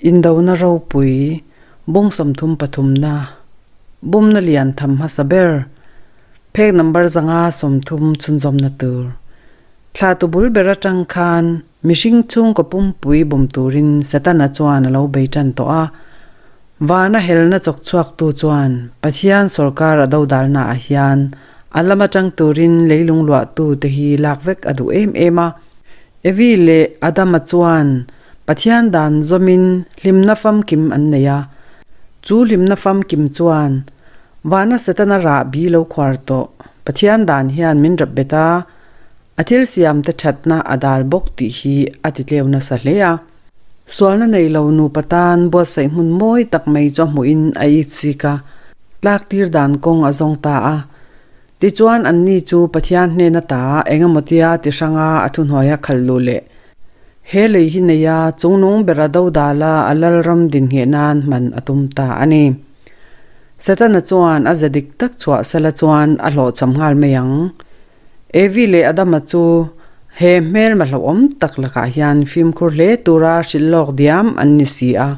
Indona ropui, bung 33 na, bumna lian tham hmasa ber, phek number 530 chhunzawmna tur. Thla tu bul ber atang khan mihring chhungkaw pumpui bum turin Setana chuan a lo bei tan tawh a. Vana helna chawk chhuaktu chuan Pathian sawrkar a dodalnaah hian a lam atang turin leilung luahtu te hi lak vek a duh em em a. Evi leh Adama chuan Pathian dan zawmin hlimna famkim an nei a. Chu hlimna famkim chuan vana Setana rahbi lo khuar tawh Pathian dan hian min rap bet a, a thil siamte thatna a dal bawk tih hi a ti tleu nasa hle a. Sualna nei lo nupa tan buatsaih hmun mawi tak mai chu a hmuhin a it sik a, tlak tir dan kawng a zawng ta a. Tichuan anni chu Pathian hnena ta engemaw tia ti hranga a thuhnuaia khalh luh leh he lei hi neia chungnung bera dodala a lalram dinhngheh nan hman a tum ta a ni. Setana chuan a ze dik tak chhuah sela chuan a hlawhchham nghal mai ang. Evi leh Adama chu he hmelma hlauhawm tak lakah hian fimkhur hle tura hrilh lawk diam an ni si a.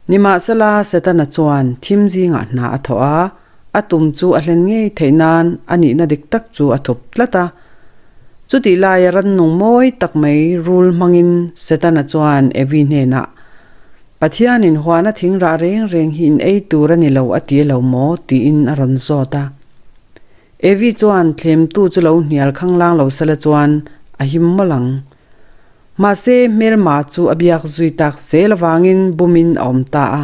Nimahsela, Setana chuan thim zingah hna a thawh a, a tum chu a hlen ngei theih nan a nihna dik tak chu a thup tlat a. Chutih laia rannung mawi tak mai rul hmangin Setana chuan Evi hnenah, Pathianin huana thing rah reng reng hi in ei tur a ni lo a ti lo maw? tiin a rawn zawt a. Evi chuan thlemtu chu lo hnial khanglang lo sela chuan a him mawlh ang. Mahse, hmelma chu a biak zui tak zel avangin bumin a awm ta a.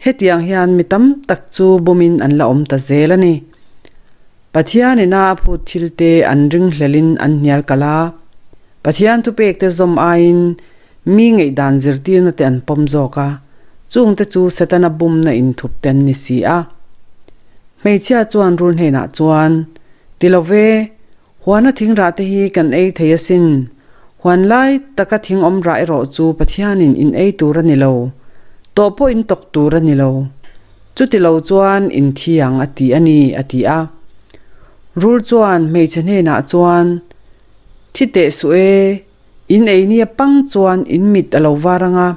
Hetiang hian mi tam tak chu bumin an la awm ta zel a ni. Pathianin a phut thilte an ringhlelin an hnial kalh a. Pathian thupekte zawm aiin Mi ngaihdan zirtirna te an pawm zawk a, chungte chu Setana bumna inthup te an ni si a. Hmeichhia chuan rul hnenah chuan, Ti lo ve, huana thing rah te hi kan ei thei asin. Huan lai taka thing awm rah erawh chu Pathianin in ei tur a ni lo, tawh pawh in tawk tur a ni lo. Chuti lo chuan in thi ang a ti a ni, a ti a. Rul chuan hmeichhe hnenah chuan, Thi teh suh e, In ei nia pang chuan in mit a lo var ang a.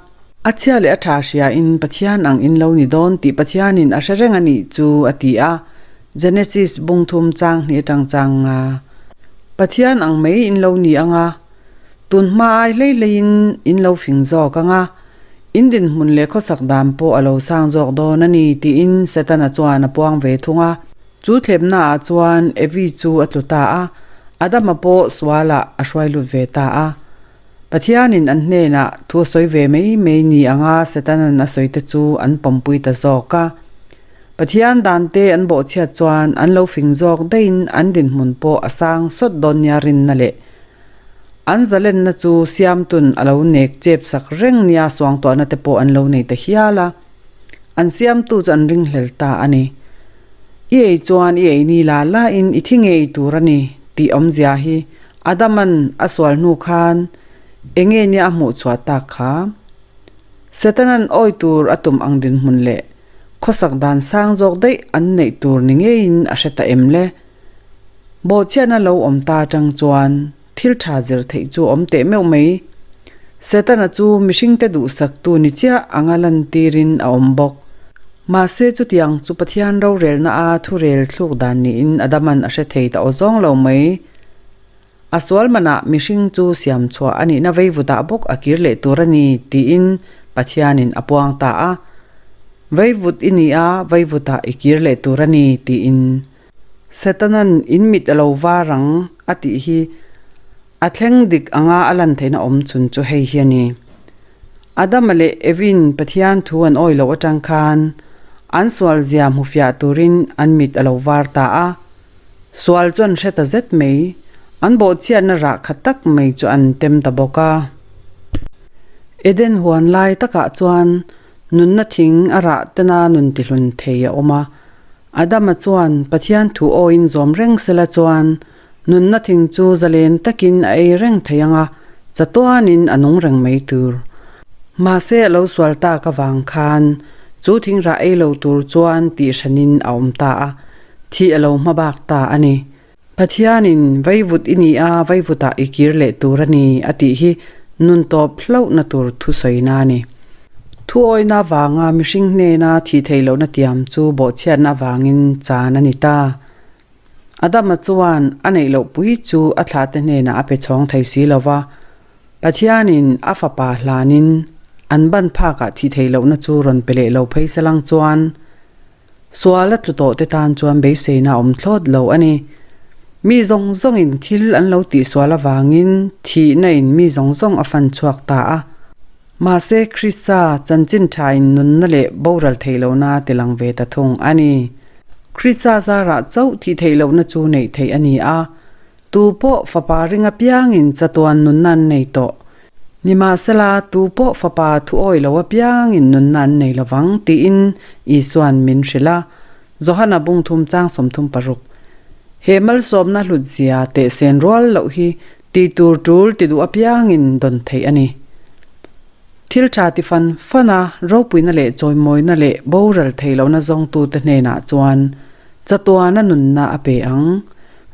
A chhia leh a tha hria in Pathian ang in lo ni dawn tih Pathianin a hre reng a nih chu a ti a, Genesis bung thum chang hnih atang chang nga. Pathian ang mai in lo ni ang a, tun hma ai hlei hlei in in lo fing zawk ang a, in dinhmun leh khawsak dan pawh a lo sang zawk dawn a ni tiin Setana chuan a puang ve thung a. Chu thlepnaah chuan Evi chu a tlu ta a, Adama pawh sualah a hruai lut ve ta a. Pathianin an hnenah thu a sawi ve mai mai ni anga Setanan a sawi te chu an pawmpui ta zawk a. Pathian dante an bawhchhiat chuan an lo fing zawk daihin an dinhmun pawh a sang sawt dawn nia rinna leh an zalenna chu siamtun a lo nek chep sak reng nia suangtuahna te pawh an lo nei ta hial a. An siamtu chu an ringhlel ta a ni. I ei chuan i ei ni la la in i thi ngei tur a ni tih awmzia hi Adaman a sual hnu khan enge nia a hmuh chhuah tak kha? Setanan awi tur a tum ang dinhmun leh khawsak dan sang zawk daih an neih tur ni ngeiin a hre ta em le? Bawhchhiatna lo awm ta atang chuan thil tha zir theih chu awm teh meuh mai. Setana chu mihringte duhsaktu ni chiah anga lantirin a awm bawk. Mahse chutiang chu Pathian rorelna a thurel thluk dan niin Adaman a hre thei ta aw zawng lo mai. A sual manah mihring chu siam chhuah a nihna veivutah bawk a kir leh tur a ni tiin Pathianin a puang ta a. Veivut i ni a, veivutah i kir leh tur a ni tiin. Setanan in mit a lo var ang a tih hi a thleng dik anga a lan theihna awm chhun chu hei hi a ni. Adama leh Evin Pathian thu an awi loh atang khan an sual zia hmu fiah turin an mit a lo var ta a. Sual chu an hre ta zet mai, an bawhchhiatna rah kha tak mai chu an tem ta bawk a. Eden huan lai takah chuan nunna thing a rah tena nun tihlun thei a awm a. Adama chuan Pathian thu awiin zawm reng sela chuan nunna thing chu zalen takin a ei reng thei ang a, chatuanin a nung reng mai tur. Mahse a lo sual tak avang khan chu thing rah ei lo tur chuan tih hranin a awm ta a, thih a lo hma bak ta a ni. Pathianin vaivut i ni a, vaivutah i kir leh tur a ni a tih hi nun tawp hlauhna tur thusawina a ni. Thuawihna avanga mihring hnena thih theih lohna tiam chu bawhchhiatna avangin chan a ni ta. Adama chuan a neih loh pui chu a thlahte hnenah a pe chhawng thei si lo va, Pathianin a fapa hlanin an ban phakah thih theih lohna chu rawn pe leh lo phei salang chuan Sual a tlu tawh te tan chuan beiseina a awm thlawt lo a ni. Mi zawng zawngin thil an lo tihsual avangin thihna in mi zawng zawng a fan chhuak ta a. Mahse Krista chanchin thain nunna leh boral theih lohna a tilang ve ta thung a ni. Krista zarah chauh thih theih lohna chu neih theih a ni a. Tu pawh fapa ring apiangin chatuan nunna an nei tawh. Nimahsela, tu pawh fapa thu awi lo apiangin nunna an nei lovang, tiin Isua'n min hrilh a. Johana bungthum chang 36. He malsawmna hlutzia tehsen rual loh hi tih tur tul ti duh apiangin dawn theih a ni. Thil tha ti fan fan a, ropuina leh chawimawina leh boral theih lohna zawngtute hnenah chuan chatuana nunna a pe ang.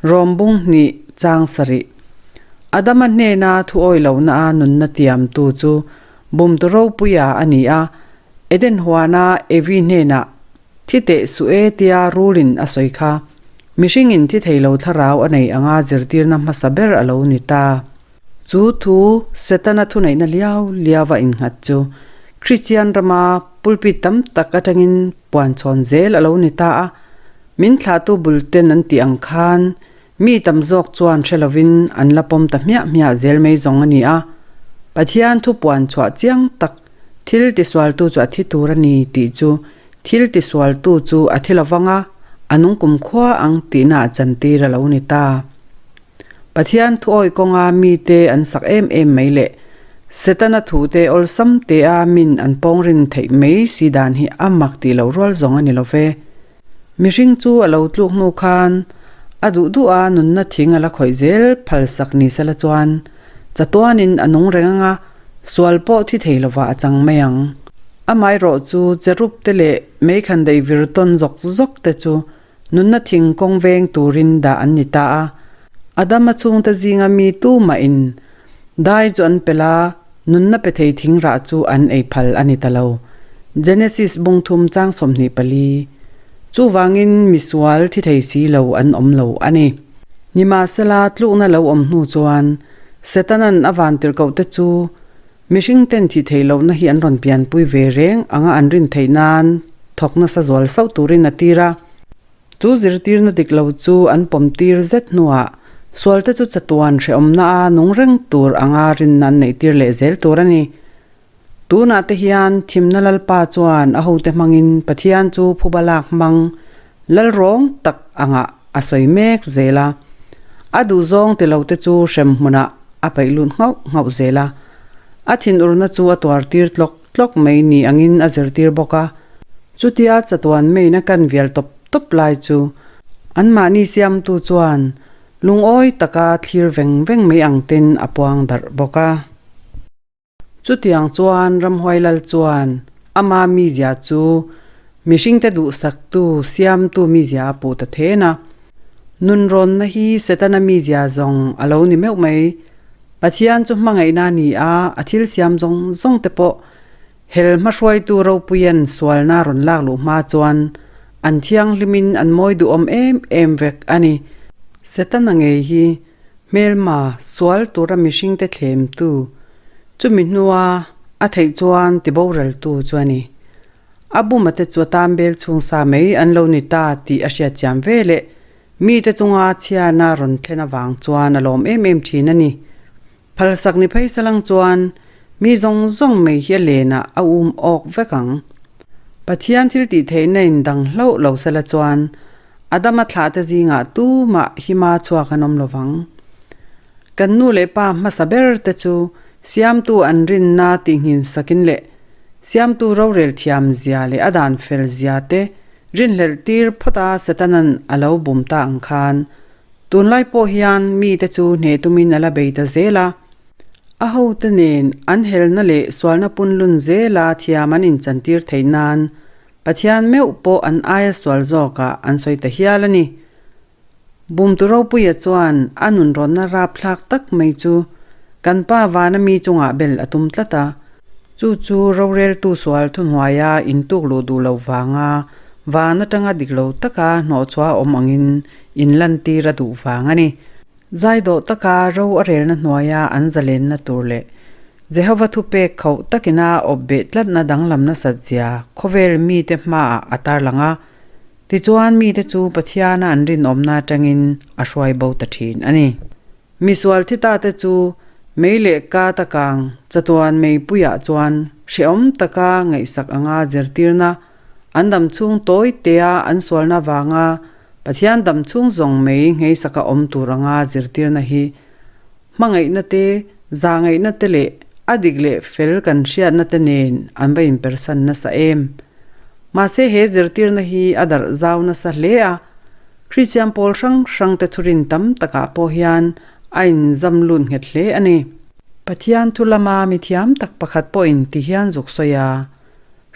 Rom bung hnih chang sarih. Adama hnena thu awi lohna a nunna tiamtu chu bumtu ropuia a ni a, Eden huana Evi hnenah thi teh suh e tia rulin a sawi kha. Mihringin thi thei lo thlarau a nei anga zirtirna hmasa ber a lo ni ta. Chu thu Setana thuneihna liau liau a innghat chu Kristian rama pulpit tam tak atangin puanchhawn zel a lo ni ta a, min thlahtu bulten an tih ang khan Mi tam zawk chuan hre lovin an la pawm ta hmiah hmiah zel mai zawng a ni a. Pathian thu puan chhuah chiang tak, thil tisualtu chu a thi tur a ni tih chu thil tisualtu chu a thi lovang a, a nung kumkhua ang tihna ah chantir a lo ni ta. Pathian thu awi kawnga mite an sak em em mai leh Setana thute awlsam tea min an pawngrin theih mai si dan hi a mak tih loh rual zawng a ni lo ve. Mihring chu a lo tluk hnu khan a duh duh a nunna thing a la khawih zel phalsak ni sela chuan chatuanin a nung reng anga sual pawh thi thei lovah a chang mai ang. Amaherawh chu cherub te leh meikhan daih vir tawn zawk zawk te chu nunna thing kawng veng turin dah an ni ta a. Adama chhungte zinga mi tumahin Dai chu an pel a, nunna pe thei thing rah chu an ei phal a ni ta lo. Genesis bung thum chang 24. Chuvangin misual thi thei si lo an awm lo a ni. Nimahsela tlukna lo awm hnu chuan Setanan a vantirhkoh te chu mihring ten thi thei lohna hi an rawn pianpui ve reng anga an rin theih nan thawk nasa zual sauh turin a tir a. Chu zirtirna dik lo chu an pawm tir zet hnuah sualte chu chatuan hrehawmna a nung reng tur anga rinna an neih tir leh zel tur a ni. Tunah te hian thimna Lalpa chuan a hote hmangin Pathian chu phuba lak hmang lal rawng tak angah a sawi mek zel a. A duhzawng ti lote chu hrem hmunah a paih lut nghauh nghauh zel a. A thinurna chu a tuar tir tlawk tlawk mai ni angin a zirtir bawk a. Chutia chatuan main a kan vial tawp tawp lai chu anmahni siamtu chuan lungawi taka thlir veng veng mai ang ten a puang darh bawk a. Chutiang chuan ramhuai lal chuan ama mizia chu mihringte duhsaktu siamtu mizia a puh ta then a. Nunrawnna hi Setana mizia zawng a lo ni meuh mai. Pathian chu hmangaihna a ni a, a thil siam zawng zawng te pawh Hel hmahruaitu ropuian sualna rawn lak luh hma chuan an thianghlimin an mawi duhawm em em vek a ni. Setana ngei hi hmelma sual tura mihringte thlemtu, chumi hnua a theih chuan tiboraltu chu a ni. A buma te chu a tan bel chhung sa mai an lo ni ta tih a hriatchiam veleh mite chunga chhiarna rawn thlen avang chuan a lawm em em thin a ni. Phalsak ni phei salang chuan mi zawng zawng mai hi a lenah a um awk vek ang. Pathian thil tih theihna in dang hlauh lo sela chuan Adama thlahte zingah tumah hima chhuak an awm lovang. Kan nu leh pa hmasa ber te chu Siamtu an rinna tihnghin sakin leh Siamtu rorel thiam zia leh a dan fel zia te rinhlelh tir phawta Setanan a lo bum ta ang khan Tunlai pawh hian mite chu hneh tumin a la bei ta zel a, a hote nen an helna leh sualna punlun zela thiam an inchantir theih nan Pathian meuh pawh an aia sual zawkah an sawi ta hial a ni. Bumtu Ropuia chuan a nunrawnna rapthlak tak mai chu kan Pa vana mi chungah bel a tum tlat a. Chu chu roreltu sual thuhnuaia intuk luh duh loh vanga van atanga dik lo taka hnawhchhuah awm angin inlantir a duh vang a ni. Zaidawh taka ro a relna hnuaia an zalenna tur leh Jehova thupek khauh takina awp beh tlatna danglam nasat zia khawvel mite hmaah a tarlang a. Tichuan mite chu Pathiana an rinawmna atangin a hruai bo ta thin a ni. Misual thi ta te chu mei leh ka ta kang chatuan meipuiah chuan hrehawm taka ngaihsak anga zirtirna an dam chhung tawi tea an sualna vanga Pathian dam chhung zawng mei ngheisaka awm tur anga zirtirna hi hmangaihna te, zahngaihna te leh a dik leh fel kan hriatna te nen an va inpersan nasa em. Mahse he zirtirna hi a darh zau nasa hle a, Kristian pawl hrang hrang te thurin tam takah pawh hian a inzam lut nghet hle a ni. Pathian thu lama mithiam tak pakhat pawhin ti hian zuk sawi a,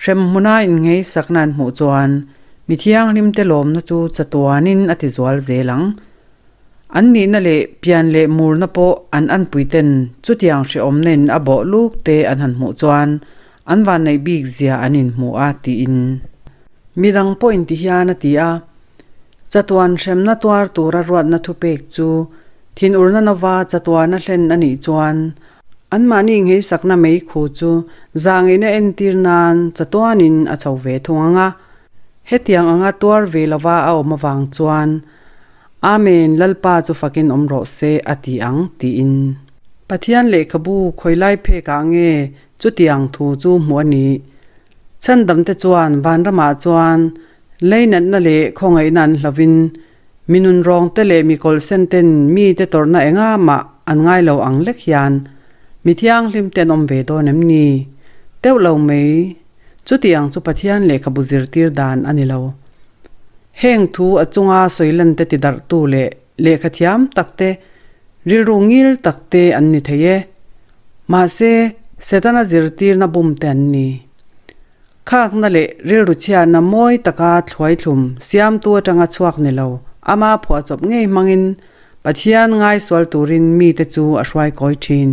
Hrem hmuna innghei sakna an hmuh chuan mi thianghlimte lawmna chu chatuanin a ti zual zel ang. An nihna leh pian leh murna pawh an anpuiten chutiang hrehawmna in a bawh luk te an han hmuh chuan an vanneih bik zia an inhmu a tiin. Midang pawhin ti hian a ti a, Chatuan hremna tuar tura ruatna thupek chu thinurna nova chatuana hlen a nih chuan anmahni ngheisakna meikhu chu zahngeihna entir nan chatuanin a chho ve thung ang a. Hetiang anga tuar ve lova a awm avang chuan Amen, Lalpa chu fakin awm rawh se a ti ang tiin. Pathian lehkhabu khawilai phekah nge chutiang thu chu hmuh a nih? Chhandamte chuan vanramah chuan leinatna leh khawngaihna an hlovin mi nunrawngte leh mi kawlhsen ten mite tawrhna engah mah an ngai lo ang lek hian mi thianghlimte an awm ve dawn em ni? Teuh lo mai. Chutiang chu Pathian lehkhabu zirtir dan a ni lo. Heng thu a chunga sawilante tidarhtu leh lehkha thiam takte, rilru ngil takte an ni thei e. Mahse, Setana zirtirna bumte an ni. Khakna leh rilru chhiatna mawi taka thluaithlum siamtu atanga chhuak ni lo, ama phuahchawp ngei hmangin Pathian ngaisual turin mite chu a hruai kawi thin.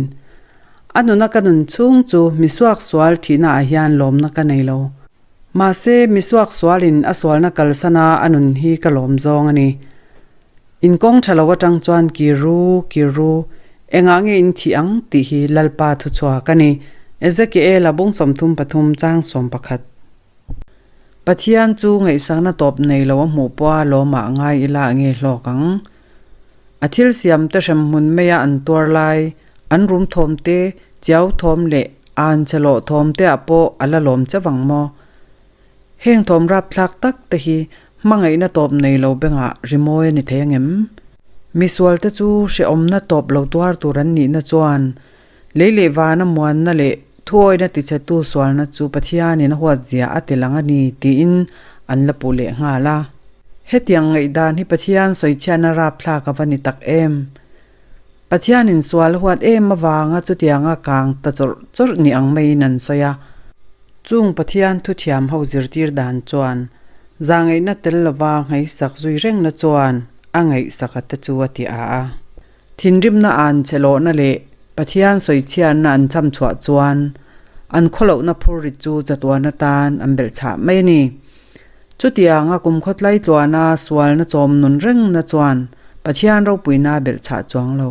A nuna ka nun chhung chu misuaksual thihnaah hian lawmna ka nei lo. Mahse, misuak sualin a sualna kalsana a nun hi ka lawm zawng a ni. In kawng tha lo atang chuan kir ru, kir ru, engah nge in thih ang tih hi Lalpa thuchhuak a ni. Ezekiela bung 33 chang 11. Pathian chu ngaihsakna tawp nei lo a hmuh pawha lawmah ngai ila nge hlawk ang? A thil siam te hrem hmun maia an tuar lai, an rum thawm te, chiau thawm leh an che lawh thawm te ah pawh a la lawm che vang maw? Heng thawm rapthlak tak te hi hmangaihna tawp nei lo bengah rimawi a ni thei angem? Misual te chu hrehawmna tawp lo tuar tur an nihna chuan lei leh vana muanna leh thuawina tichhetu sualna chu Pathianin a huatzia a ti lang a ni tiin an la puh leh nghal a. Hetiang ngaihdan hi Pathian sawichhiatna rapthlak a va ni tak em? Pathianin sual a huat em avanga chutianga kang ta chawrh chawrh ni ang maiin an sawi a. Chung Pathian thuthiam ho zirtir dan chuan zahngaihna tel lova ngaihsak zui rengna chuan a ngaihsaka te chu a ti a a. Thinrimna an che lawhna leh Pathian sawichhiatna an cham chhuah chuan an khawlohna phurrit chu chatuan atan an belhchhah mai a ni. Chutianga kumkhaw tlaitluana sualna chawm nun rengna chuan Pathian ropuina a belhchhah chuang lo.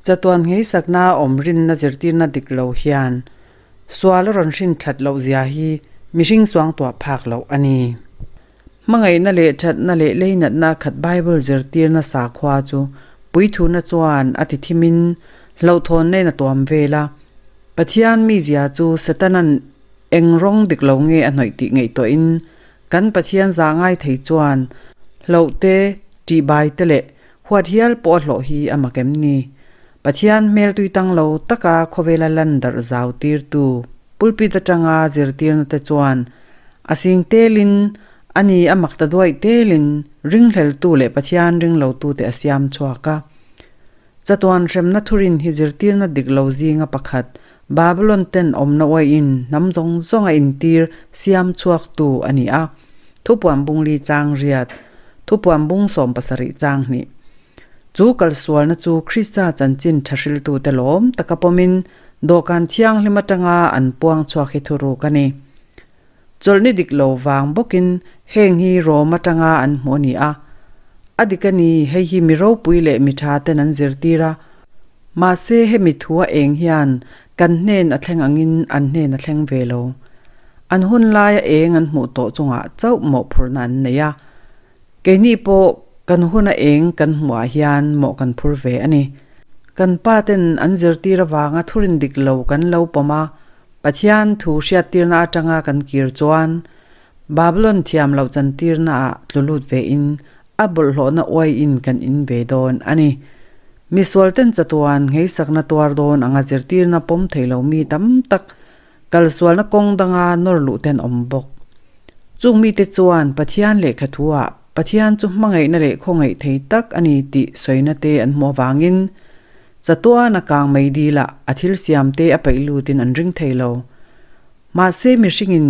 Chatuan ngheisakna awm rinna zirtirna dik lo hian sual a rawn hrin that loh zia hi mihring suangtuah phak loh a ni. Hmangaihna leh thatna leh leinatna khat Bible zirtirna sakhua chu puithuna chuan a ti thimin hlauhthawnna in a tuam vel a. Pathian mizia chu Setana'n Eng rawng dik lo nge a hnawih tih ngaihtuahin kan Pathian zah ngai thei chuan hlauh te, ṭihbai te leh huat hial pawh a hlawh hi a mak em ni? Pathian hmel tuitang lo taka khawvela lan darh zau tirtu pulpit atanga zirtirna te chuan a sing telin a ni a mak ta duaih telin ringhleltu leh Pathian ringlotute a siam chhuak a. Chatuan hremna thurin hi zirtirna dik lo zinga pakhat, Babylon ten awmna uaiin hnam zawng zawng a intir siam chhuaktu a ni a, Thupuan bung li chang riat, Thupuan bung 70 chang hnih. Chu kalsualna chu Krista chanchin tha hriltute lawm taka pawmin. Dawhkan thianghlim atanga an puang chhuak hi thuruk a ni. Chawlhni dik lo vang bawkin heng hi Rome atanga an hmuh a ni a. A dik a ni, hei hi mi ropui leh mi tha ten an zirtir a. Mahse hemi thua eng hian kan hnen a thleng angin an hnen a thleng ve lo. An hun laia eng an hmuh tawh chungah chauh mawhphurhna an nei a. Keini pawh kan huna eng kan hmuhah hian mawh kan phur ve a ni. Kan pa ten an zirtir avanga thurin dik lo kan lo pawm a, Pathian thu hriattirna atanga kan kir chuan Babylon thiam loh chantirnaah tlu lut vein a bawlhhlawhna uaiin kan in ve dawn a ni. Misualten chatuan ngheisakna tuar dawn anga zirtirna pawm thei lo mi tam tak Kalsualna kawng danga nawr luh te an awm bawk. Chung mite chuan Pathian lehkha thuah Pathian chu hmangaihna leh khawngaih thei tak a ni tih sawina te an hmuh avangin chatuan a kang mai dilah a thil siam te a paih lutin an ring thei lo. Mahse mihringin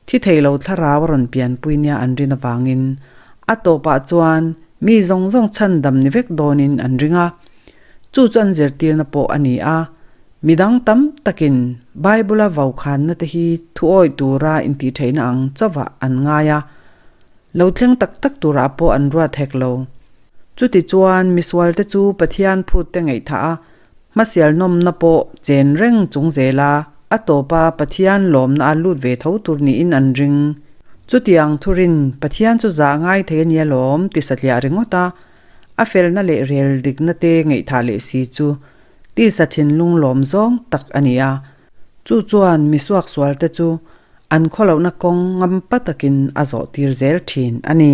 thi thei lo thlarau a rawn pianpui nia an rin avangin a tawpah chuan mi zawng zawng chhandam ni vek dawnin an ring a. Chu chu an zirtirna pawh a ni a. Midang tam takin Bible-a vaukhanna te hi thuawih tura intihtheihna ang chauhah an ngai a, lo thleng tak tak turah pawh an ruat hek lo. Chutichuan, misualte chu Pathian phutte ngaihthah a, hmasial nawmna pawh chen reng chung zela a tawpa Pathian lawmna a lut ve tho tur niin an ring. Chutiang thurin Pathian chu zah ngai thei a nia lawm ti satliah ringawt a, a felna leh rel dikna te ngaihthah leh si chu Tisa thinlung lawm zawng tak a ni a, chu chuan mi suaksualte chu an khawlohna kawng ngampa takin a zawh tir zel thin a ni.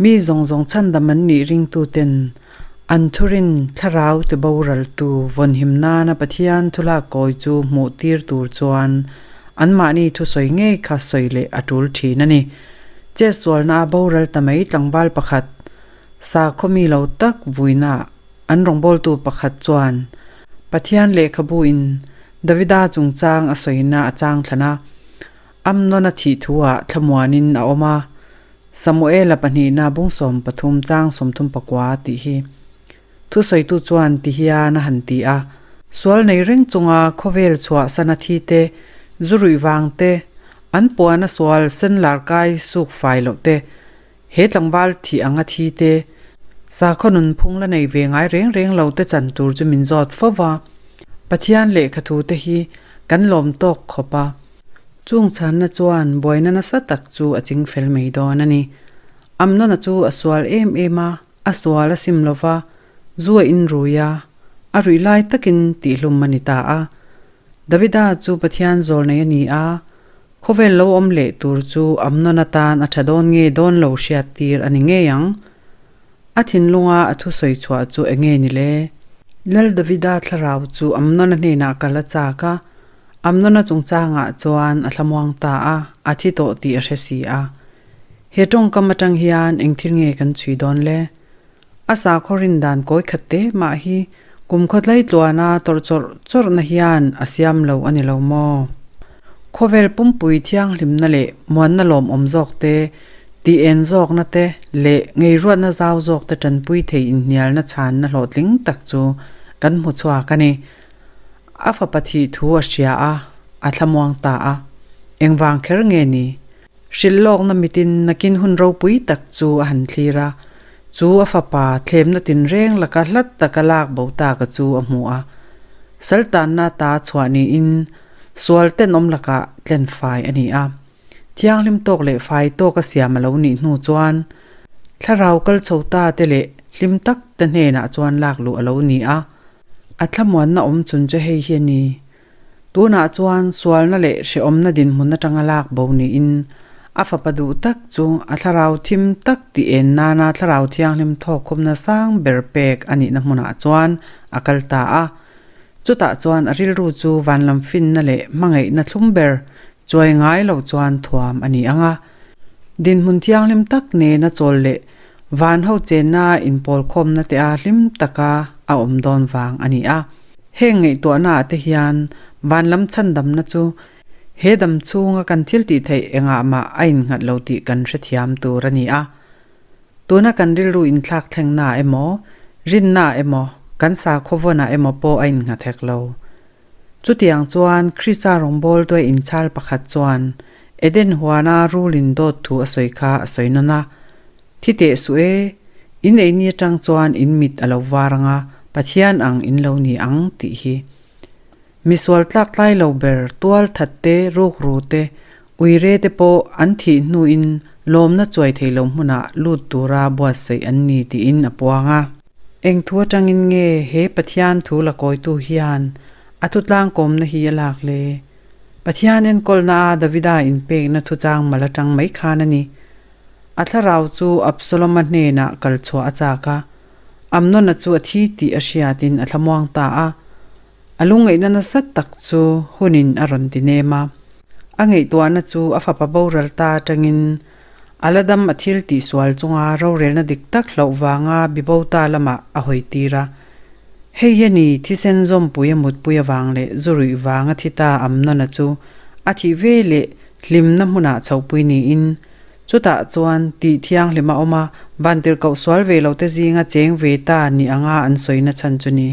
Mi zawng zawng chhandam an nih ringtuten an thurin thlarau tiboraltu vawnhim nana Pathian thulak kawi chu hmuh tir tur chuan anmahni thusawi ngei kha sawi leh a tul thin a ni. Chetsualna a boral ta mai tlangval pakhat sakhaw mi lo tak vuina An rawngbawltu pakhat chuan Pathian lehkhabu in Davida chungchang a sawina a chang thlan a, Amnon a thih thuah thlamuanin a awm a, Samuela pahnihna bung 13 chang 34 tih hi thusawitu chuan ti hian a han ti a, Sual nei reng chunga khawvel chhuahsan a thi te, zu ruih vang te, an puana sual sen lar kai suk fai loh te, He tlangval thih anga thi te, sakhaw nunphung la nei ve ngai reng reng lo te chan tur chu min zawt fo va. Pathian lehkha thu te hi kan lawm tawk khawp a. Chung chhanna chuan buaina nasa tak chu a ching fel mai dawn a ni. Amnona chu a sual em em a, a sual a sim lo va, zu a inrui a, a ruih lai takin tihhlum a ni ta a. Davida chu Pathian zawl nei a ni a, Khawvel lo awm leh tur chu Amnon atan a tha dawn nge dawn lo hriat tir a ni ngei ang. A thinlunga a thusawi chhuah chu enge ni le? Lal Davida thlarau chu Amnona hnenah kal a chak a, Amnona chungchangah chuan a thlamuang ta a, a thi tawh tih a hre si a. He tawngkam atang hian eng thil nge kan chhui dawn le? A sakhaw rin dan kawi khat te mah hi kum khawtlai tluana tawrh chawrh chawrhna hian a siam lo a ni lo maw? Khawvel pumpui thianghlimna leh muanna lawmawm zawk te, tih en zawkna te leh ngeiruatna zau zawk te tanpui thei inhnialna chhanna hlawhtling tak chu kan hmu chhuak a ni. A fapa thih thu a hria a, a thlamuang ta a. Engvang kher nge ni? Hrilh lawkna mitin nakin hun ropui tak chu a han thlir a, chu a fapa thlemna tinreng laka hlat taka lak bo taka chu a hmu a. Saltanna ta chhuah niin sual tenawm lakah tlen fai a ni a. Thianghlim tawk leh fai tawka siam a lo nih hnu chuan thlarau kal chho ta te leh hlim tak te hnenah chuan lak luh a lo ni a. A thlamuanna awm chun chu hei hi a ni. Tunah chuan sualna leh hrehawmna dinhmun atanga lak bo niin a fapa duh tak chu a thlarau thim tak tih en nana thlarau thianghlim thawkkhawmna sang ber pek a nihna hmunah chuan a kal ta a. Chutah chuan a rilru chu vanlam finna leh hmangaihna thlum ber chuai ngai lo chuan thuam a ni ang a. Dinhmun thianghlim tak nena chawl leh van ho chenna inpawlkhawmna te a hlim taka a awm dawn vang a ni a. Heng ngaihtuahna ah te hian van lam chhandamna chu he dam chhunga kan thil tih theih engah mah a innghat lo tih kan hrethiam tur a ni a. Tuna kan rilru inthlak thlengna ah emaw, rinna ah emaw, kan sakhaw vawn ah emaw pawh a innghat hek lo. Chutiang chuan Krista rawngbawltua inchhal pakhat chuan Eden huana rulin dawt thu a sawi kha a sawi nawn a, Thi teh suh e, in eini atang chuan in mit a lo var ang a, Pathian ang in lo ni ang tih hi. Misual tlak tlai lo ber tual that te, rukru te, uire te pawh an thih hnuin lawmna chuai thei lo hmunah lut tura buatsaih an ni tiin a puang a. Eng thu atangin nge he Pathian thu la kawitu hian a thutlang kawmna hi a lak le? Pathian enkawlna a Davida inpekna thuchang mal atang mai khan a ni. A thlarau chu Absalom-a hnenah kal chhuah a chak a, Amnona chu a thi tih a hriatin a thlamuang ta a. A lungngaihna nasa tak chu hunin a rawn ti nem a. A ngaihtuahna chu a fapa boral ta atangin a la dam a thil tihsual chunga rorelna dik tak hlauh vanga bibo ta lamah a hawi tir a. Hei hi a ni, thisen zawmpui a mutpui avang leh zu ruih vanga thi ta Amnona chu a thih ve leh hlimna hmunah chhohpui niin Chutah chuan tih thianghlim a awm a, vantirhkoh sual ve lote zinga cheng ve ta ni anga an sawina chhan chu ni.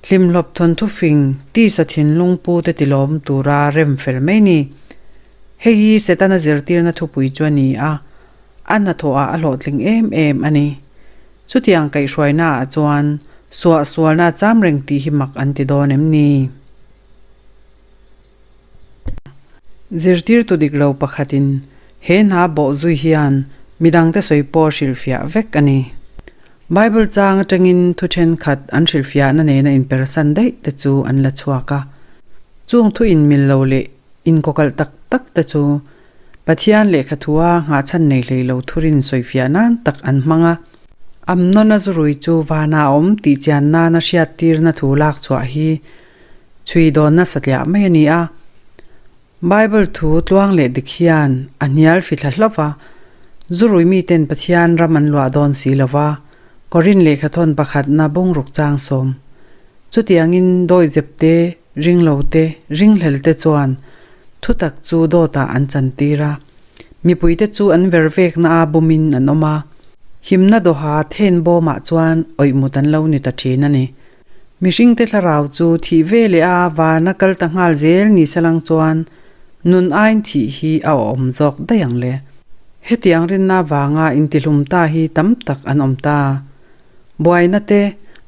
Hlimhlawp thawnthu fing tisa thinlung pute tilawm tura rem fel mai ni. Hei hi Setana zirtirna thupui chu a ni a, a hnathawhah a hlawhtling em em a ni. Chutiang kaihhruainaah chuan suahsualna a cham reng tih hi mak an ti dawn em ni? Zirtirtu dik lo pakhatin he hna bawh zui hian midangte sawi pawh hrilhfiah vek a ni. Bible chang atangin thu thenkhat an hrilhfiahna nena inpersan daih te chu an la chhuak a. Chung thu inmil lo leh inkawkalh tak tak te chu Pathian lehkha thua nghahchhan nei hlei lo thurin sawifiah nan tak an hmang a. Amnona zurui chu vana a awm tih chian nana hriattirna thu lak chhuah hi Chhui dawnna satliah mai a ni a. Bible thu tluang leh dik hian a hnial fithla hlauh va, zurui miten Pathian ram an luah dawn si lo va, Korin lehkhathawn pakhatna bungruk chang sawm. Chutiangin dawihzep te, ringlo te, ringhlel te chuan thutak chu dawtah an chantir a. Mipuite chu an vervekna a bumin an awm a, himna dawha then bawmah chuan awihmut an lo ni ta thin a ni. Mihringte thlarau chu thih ve leh a vana kal ta nghal zel ni salang chuan nun aiin thih hi a awm zawk daih ang le. Hetiang rinna vanga intihlum ta hi tam tak an awm ta. Buaina te,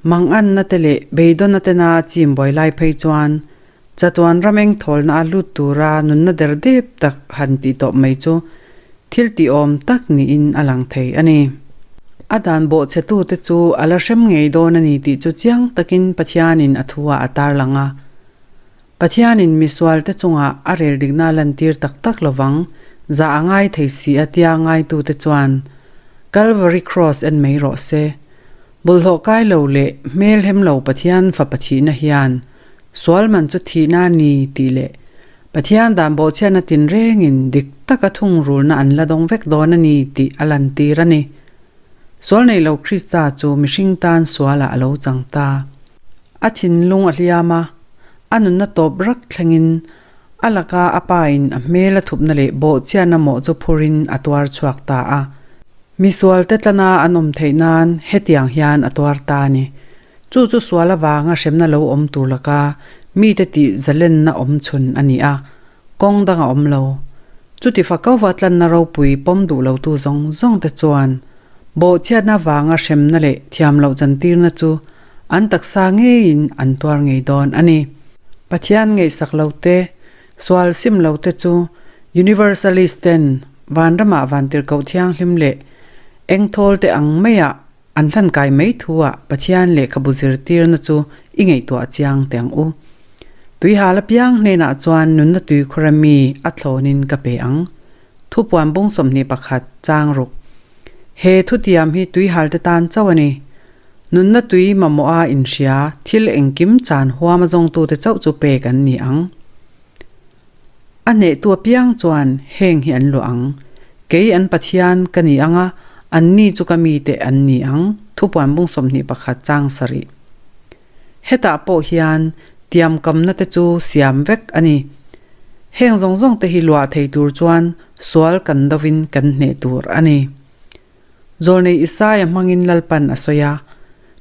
manganna te leh beidawnna tena chim buai lai phei chuan Chatuan ram eng thawlna a lut tura nunna der dep tak han tih tawp mai chu thil tihawm tak niin a lang thei a ni. A dan bawhchhetute chu a la hrem ngei dawn a ni tih chu chiang takin Pathianin a thu-ah a tarlang a. Pathianin misualte chungah a rel dikna lantir tak tak lovang zah a ngai thei si a tia ngaitute chuan Calvary Cross en mai rawh se. Bawlhhlawh kai lo leh hmel hem lo Pathian fapa thihna hian Sual man chu thihna a ni tih leh Pathian dan bawhchhiatna tinrengin dik taka thungrulna an la dawng vek dawn a ni tih a lantir a ni. Sual nei lo Krista chu mihring tan sualah a lo chang ta. A thinlung a hliam a, a nunna tawp rak thlengin a laka a pa in a hmel a thupna leh bawhchhiatna mawh chu phurin a tuar chhuak ta a. Misualte tlana an awm theih nan hetiang hian a tuar ta a ni. Chu chu sual avanga hremna lo awm tur laka mite tih zalenna awm chhun a ni a, kawng dang a awm lo. Chuti fakauva tlanna ropui pawm duh lotu zawng zawng te chuan bawhchhiatna avanga hremna leh thiam loh chantirna chu an taksa ngeiin an tuar ngei dawn a ni. Pathian ngaihsak lo te, sual sim lo te chu Universalist ten vanramah vantirhkoh thianghlim leh engthawl te ang maiah An hlan kai mai thu ah Pathian lehkhabu zirtirna chu i ngaihtuah chiang teh ang u. Tuihal apiang hnenah chuan nunna tuikhura mi a thlawnin ka pe ang. Thupuan bung 21 chang ruk. He thutiam hi tuihalte tan chauh a ni. Nunna tui mamawha inhria thil engkim chan huama zawngtute chauh chu pek an ni ang. A hnehtu apiang chuan heng hi an luah ang, Kei an Pathian ka ni ang a, anni chu ka mite an ni ang, Thupuan bung 21 chang sarih. Hetah pawh hian tiamkamna te chu siam vek a ni. Heng zawng zawng te hi luah thei tur chuan sual kan dovin kan hneh tur a ni. Zawlnei Isaia hmangin Lalpan a sawi a,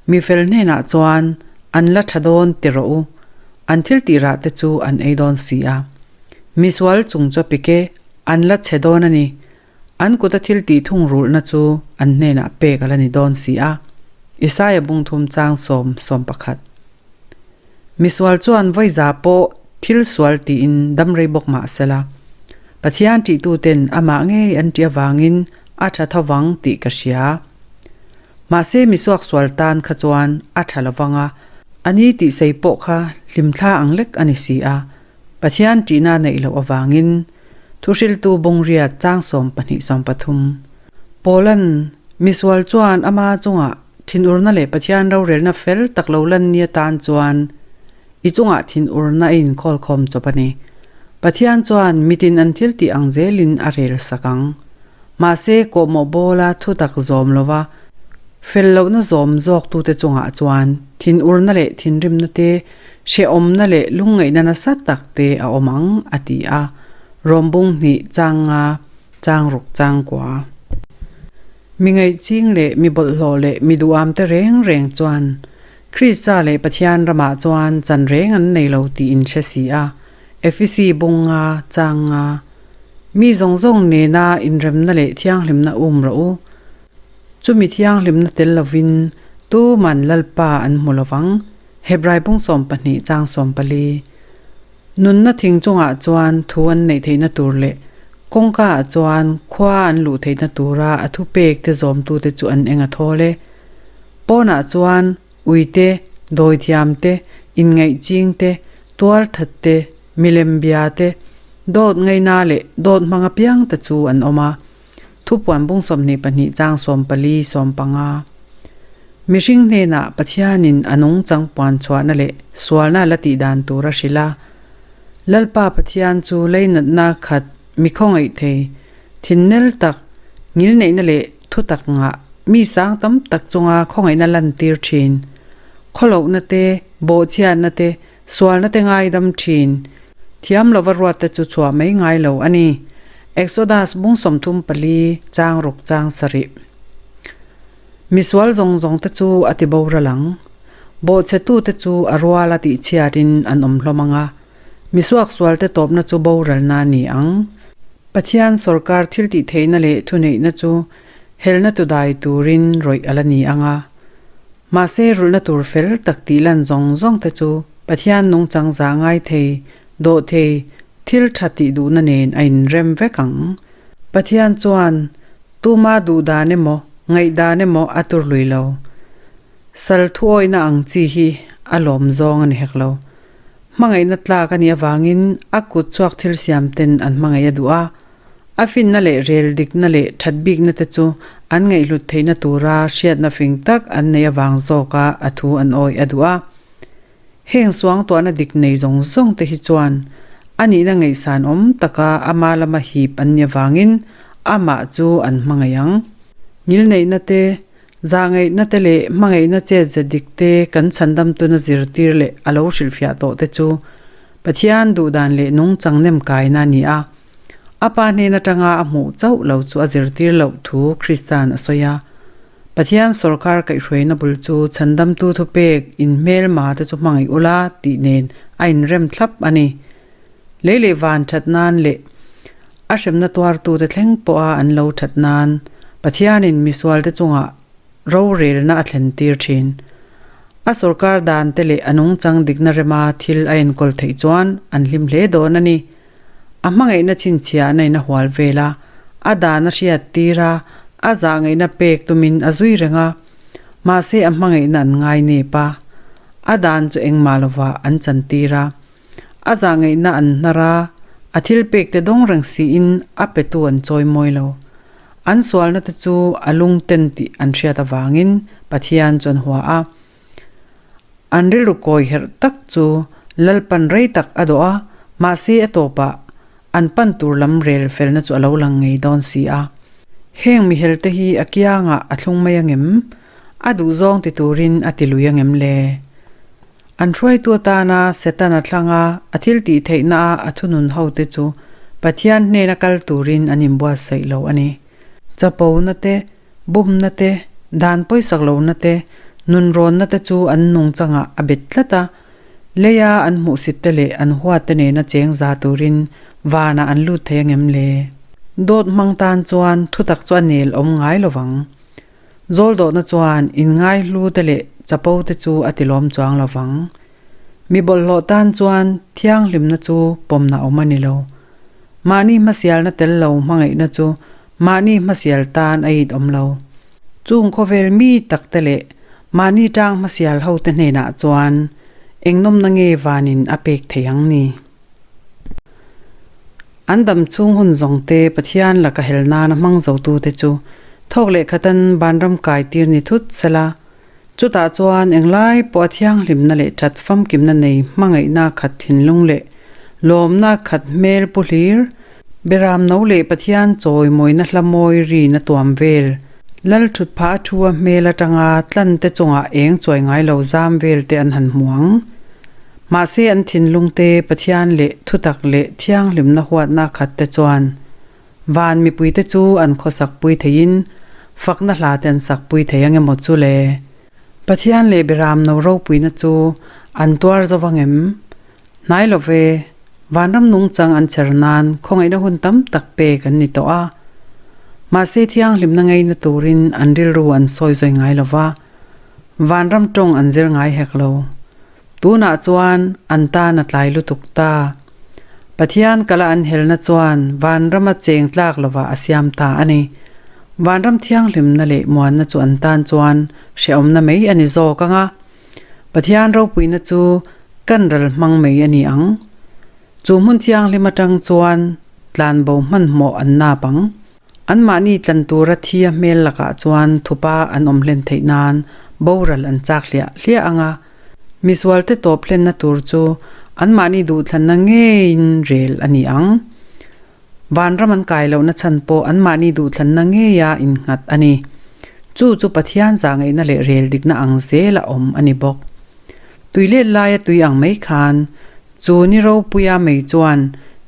Mi fel hnenah chuan an la tha dawn ti rawh u. An thil tih rah te chu an ei dawn si a. Misual chung chu a pik e, an la chhe dawn a ni. An kuta thil tih thung rulhna chu an hnenah pek a la ni dawn si a. Isaia bungthum chang sawm 11. Misual chuan vawi za pawh thil sual tiin dam rei bawk mah sela, Pathian ṭihtuten amah ngei an ṭih avangin a ṭha tho vang tih ka hria. Mahse misuak sual tan kha chuan a ṭha lo vang a, a ni tih sei pawh kha hlimthla ang lek a ni si a, Pathian ṭihna neih loh avangin Thuhriltu Bungriat chang 12 13. Paula'n misual chuan ama chungah Thinurna leh Pathian rorelna fel tak lo lan ni atan chuan i chungah thinurna a inkhawlkhawm chawp a ni. Pathian chuan mitin an thil tih ang zelin a rel sak ang. Mahse, kawhmawh bawla thutak zawm lova fel lohna zawm zawktute chungah chuan thinurna leh thinrimna te, hrehawmna leh lungngaihna nasa tak te a awm ang, a ti a. Rawmbung hnih chang nga chang ruk chang kua. Mi ngaihching leh mi bawlhhlawh leh mi duham te reng reng chuan Krista leh Pathian ramah chuan chan reng an nei lo tih in hre si a, Efesi bung nga, chang nga. Mi zawng zawng nena inremna leh thianghlimna um rawh u. Chumi thianghlimna tel lovin tuman Lalpa an hmu lovang, Hebrai bung 12 chang 14. Nunna thing chungah chuan thu an neih theihna tur leh kawngka ah chuan khua an luh theihna tura a thupek te zawmtute chu an eng a thawl e. Pawnah chuan ui te, dawithiam te, inngaihching te, tualthat te, milem bia te, dawt ngaina leh dawt hmang apiang te chu an awm a. Thupuan bung 22 chang 14 15. Mihring hnenah Pathianin a nungchang puan chhuahna leh sualna la tih dan tur a hrilh a. Lalpa Pathian chu leinatna khat mi khawngaih thei, thinnel tak, ngilneihna leh thutak ngah, mi sang tam tak chunga khawngaihna lantir thin, khawlohna te, bawhchhiatna te, Sualna te ngaidam thin. Thiam lova ruat te chu chhuah mai ngai lo a ni. Exodus bung 34 chang ruk chang sarih. Misual zawng zawng te chu a ti boral ang. Bawhchhetu te chu a rual a tihchhiat in an awm hlawm ang a. Misuak sual te tawpna chu boralna a ni ang. Pathian sawrkar thil tih theihna leh thuneihna chu helna tu dai turin rawih a la ni ang a. Mahse rulhna tur fel tak tih lan zawng zawng te chu Pathian nungchang zah ngai thei, dawh thei, thil tha tih duhna nen a inrem vek ang. Pathian chuan tuma duh dan emaw, ngaih dan emaw a tur lui lo. Sal thuawihna ang chi hi a lawm zawng a ni hek lo. Hmangaihna tlak a nih avangin a kut chhuak thil siam ten an hmangaih a duh a, A finna leh rel dikna leh that bikna te chu an ngaihhlut theihna tura hriatna fing tak an neih avang zawka a thu an awih a duh a. Heng suangtuahna dik nei zawng zawng te hi chuan a nihna ngaihsan awm taka ama lama hip an nih avangin amah chu an hmangaih ang. Ngilneihna te, zahngaihna te leh hmangaihna chet ze dik te kan chhandamtuna zirtir leh a lo hrilhfiah tawh te chu Pathian duhdan leh nungchang nemkaina a ni a. A pa hnen atanga a hmuh chauh lo chu a zirtir loh thu Krista'n a sawi a. Pathian sawrkar kaihhruaina bul chu chhandamtu thupek inhmelma te chu hmangaih ula tih nen a inrem thlap a ni. Lei leh van that nan leh a hremna tuartute thleng pawha an lo that nan Pathianin misualte chungah rorelna a thlentir thin. A sawrkar dan te leh a nungchang dikna rema thil a enkawl theih chuan an hlim hle dawn a ni. A hmangaihna chhinchhiahna in a hual vel a, a dan a hriat tir a, a zahngaihna pek tumin a zui reng a. Mahse a hmangaihna an ngai nep a, a dan chu engmah lovah an chantir a. A zahngaihna an hnar a, a thil pek te dawng reng siin a petu an chawi mawi lo. An sualna te chu a lungten tih an hriat avangin Pathian chu an hua a. An rilru kawi herh tak chu Lalpan rei tak a dawh a, mahse a tawpah an pan tur lam rel felna chu a lo lang ngei dawn si a. Heng mihelte hi a kiangah a thlung mai angem? A duhzawng ti turin a ti lui angem le? An hruaitu atana Setana thlanga a thil tih theihna a a thunun hote chu Pathian hnena kal turin an inbuatsaih lo a ni. Chapona te, Bumna te, dan pawisak lohna te, nunrawnna te chu an nungchangah a bet tlat a. Leia an hmuhsit te leh an huat te nena cheng za turin vanah an lut thei angem le? Dawt hmang tan chuan thutak chu a nel awm ngai lo vang. Zawldawhna chuan inngaihlu te leh chapo te chu a tilawm chuang lo vang. Mi bawlhhlawh tan chuan thianghlimna chu pawmna awm a ni lo. Mahni hmasialna tel lo hmangaihna chu mahni hmasial tan a it awm lo. Chung khawvel mi tak te leh mahni tang hmasial ho te hnenah chuan eng nawmna nge vanin a pek thei ang ni? An dam chhung hun zawng te Pathian laka hel nana hmang zotu te chu thawk leh khatan vanram kai tir ni thut sela, Chutah chuan englai pawh a thianghlimna leh that famkimna nei hmangaihna khat thinlung leh lawmna khat hmel pu hlir, Beram no leh Pathian chawi mawina hla mawi rin a tuam vel, Lal thut phah a thu a hmel atanga tlan te chungah eng chuai ngai lo zam vel te an han hmu ang. Mahse an thinlung te Pathian leh thutak leh thianghlimna huatna khat te chuan Van mipuite chu an khawsak pui theiin fakna hla te an sak pui thei ang emaw chu le? Pathian leh Beram no ropuina chu an tuar zo vang em? Hnai lo ve, vanram nungchang an cher nan khawngaihna hun tam tak pek an ni tawh a. Mahse thianghlimna ngeina turin an rilru an sawi zawi ngai lo va, vanram tawng an zir ngai hek lo. Tunah chuan an tan a tlai lutuk ta. Pathian kala an helna chuan vanrama cheng tlak lovah a siam ta a ni. Vanram thianghlimna leh muanna chu an tan chuan hrehawmna mai a ni zawk ang a, Pathian ropuina chu kan ral hmang mai a ni ang. Chu hmun thianghlim atang chuan tlanbo hmanhmawh an nap ang. Anmahni tlan tura thi a hmel lakah chuan thupa an awm hlen theih nan boral an chak hliah hliah ang a, misualte tawp hlenna tur chu anmahni duhthlanna ngeiin rel a ni ang. Vanram an kai lohna chhan pawh anmahni duhthlanna ngeia innghat a ni. Chu chu Pathian zahngaihna leh rel dikna ang zela awm a ni bawk. Tuilet laia tui ang mai khan Chu ni ropuia mei chuan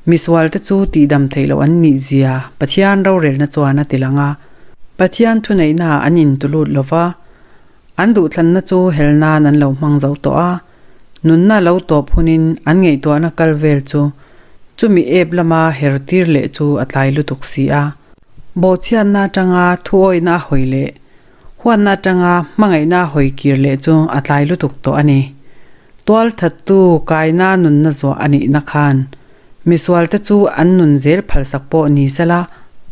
misualte chu tihdam theih loh an nih zia Pathian rorelna chuan a ti lang a. Pathian thuneihna ah an intulut lo va, an duhthlanna chu hel nan an lo hmang zo tawh a. Nunna lo tawp hunin an ngaihtuahna kal vel chu chumi ep lama her tir leh chu a tlai lutuk si a. Bawhchhiatna atanga thuawihna a hawi leh huatna atanga hmangaihna a hawi kir leh chu a tlai lutuk tawh a ni. Tualthattu kaina nunna zuah a nihna khan misualte chu an nun zel phalsak pawh ni sela,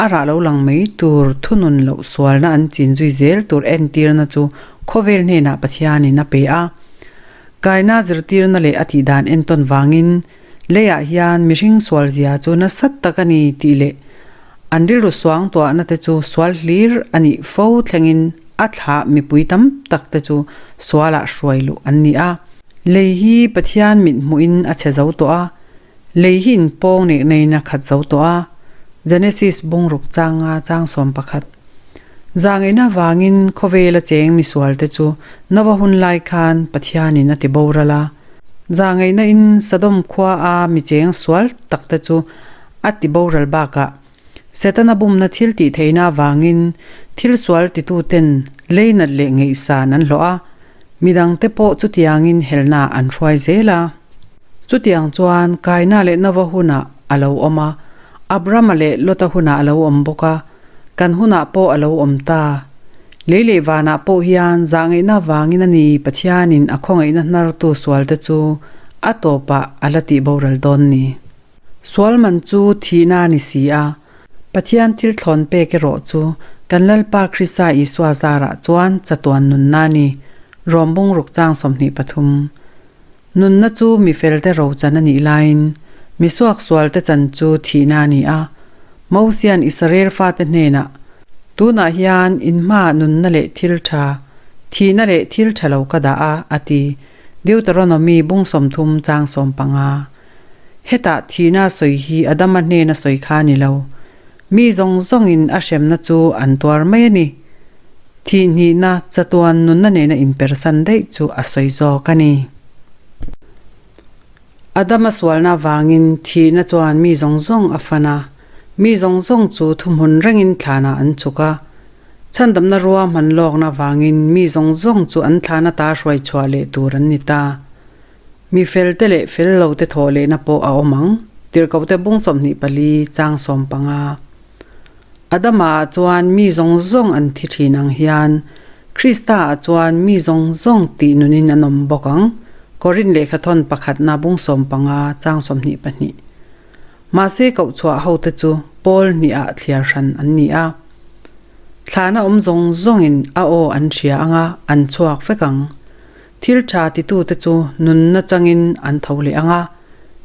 a rah lo lang mai tur thunun loh sualna an chin zui zel tur entirna chu khawvel hnenah Pathianin a pe a. Kaina zirtirna leh a tihdan entawn vangin leiah hian mihring sual zia chu nasa tak a ni tih leh an rilru suangtuahna te chu sual hlir a nih fo thlengin a thlah mipui tam tak te chu sualah hruai luh an ni a. Lei hi Pathian mit hmuhin a chhe zo tawh a, lei hi inpawng nek neiin a khat zo tawh a, Genesis bungruk changa chang 11. Zahngaihna vangin khawvela cheng misualte chu Nova hun lai khan Pathianin a ti boral a. Zahngaihna in Sodom khua a mi cheng sual tak te chu a ti boral bakah Setana bumna thil tih theihna avangin thil sual tituten leinat leh ngaihsan an hlawh a, midangte pawh chutiangin helna an hruai zel a. Chutiang chuan Kaina leh Nova hunah a lo awm a, Abrama leh Lota hunah a lo awm bawk a, kan hunah pawh a lo awm ta. Lei leh vanah pawh hian zahngaihna avangin a ni Pathianin a khawngaihna hnartu sualte chu a tawpah a la tih boral dawn ni. Sual man chu thihna a ni si a, Pathian thil thlawn pek erawh chu kan Lalpa Krista Isua zarah chuan chatuan nunna a ni, Rom bungruk chang 23. Nunna chu mi felte rochan a nih laiin mi suaksualte chan chu thihna a ni a, Mosia'n Israel fate hnenah, Tunah hian in hmaah nunna leh thil tha, thihna leh thil tha lo ka dah a, a ti, Deuteronomy bung 30 chang 15. Hetah thihna sawi hi Adama hnena sawi kha a ni lo. Mi zawng zawngin a hremna chu an tuar mai a ni. Thihhnihna chatuan nunna nena inpersan daih chu a sawi zawk a ni. Adama sualna avangin thihna chuan mi zawng zawng a fan a, mi zawng zawng chu thuhmun rengin thlanah an chhuk a. Chhandamna ruahman lawkna avangin mi zawng zawng chu an thlan ata hruai chhuah leh tur an ni ta. Mi felte leh fel lote thawh lehna pawh a awm ang, Tirhkohte bung 24 chang 15. Adama ah chuan mi zawng zawng an thi thin ang hian Krista ah chuan mi zawng zawng tih nunin an awm bawk ang, Korin lehkhathawn pakhatna bung 15 chang 22. Mahse kohchhuah hote chu pawl hnihah thliar hran an ni a. Thlahna awm zawng zawngin a aw an hria anga an chhuak vek ang. Thil tha titute chu nunna changin an tho leh ang a,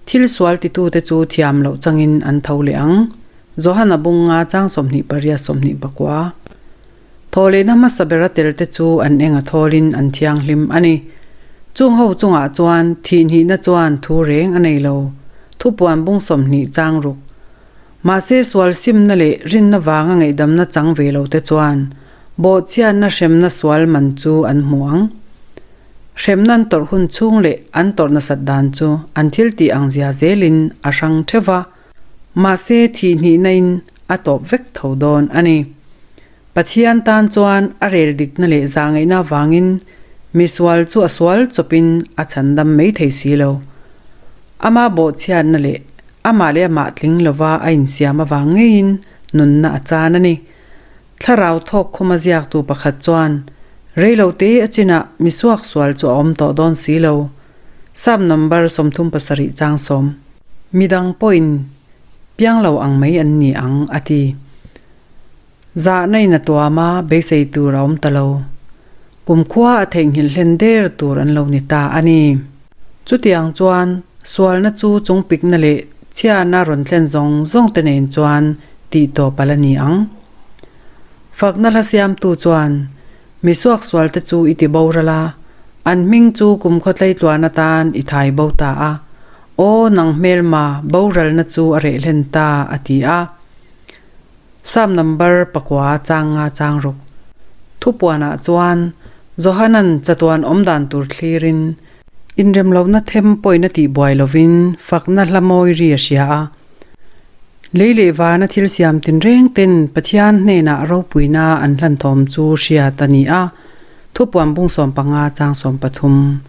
thil sual titute chu thiam loh changin an tho leh ang. Johana bunga chang 28 24. Thawhlehna hmasa bera telte chu an eng a thawlin an thianghlim a ni. Chung ho chungah chuan thihhnihna chuan thu reng a nei lo. Thupuan bung 20 chang ruk. Mahse sual simna leh rinna vanga ngaihdamna chang ve lo te chuan bawhchhiatna hremna sual man chu an hmu ang. Hremna an tawrh hun chhung leh an tawrh nasat dan chu an thil tih ang zia zelin a hrang theuh va, mahse thihhnihna in a tawp vek tho dawn a ni. Pathian tan chuan a rel dikna leh zahngaihna avangin misual chu a sual chawpin a chhandam mai thei si lo. Ama bawhchhiatna leh amah leh amah tling lova a insiam avang ngeiin nunna a chan a ni. Thlarau thawk khuma ziaktu pakhat chuan, Reilote a chinah misuak sual chu a awm tawh dawn si lo. Psalm number 37 chang sawm. Midang pawhin piang lo ang mai an ni ang, a ti. Zahna in a tuam a, beisei tur a awm ta lo. Kumkhua a theihnghilh hlen der tur an lo ni ta a ni. Chutiang chuan sualna chu chungpikna leh chhiahna rawn thlen zawng zawng te nen chuan tih tawp a la ni ang. Fakna hla siamtu chuan, Mi suaksualte chu i ti boral a, an hming chu kumkhaw tleitluan atan i thai bo ta a. Aw nang hmelma, boralna chu a reh hlen ta, a ti a. Psalm number pakua chang nga chang ruk. Thupuanah chuan Johanan chatuan awm dan tur thlirin inremlohna them pawhin a tih buai lovin fakna hla mawi ri a hria a. Lei leh vana thil siam tinreng ten Pathian hnenah ropuina an hlan thawm chu hriat a ni a, Thupuan bung 15 chang 13.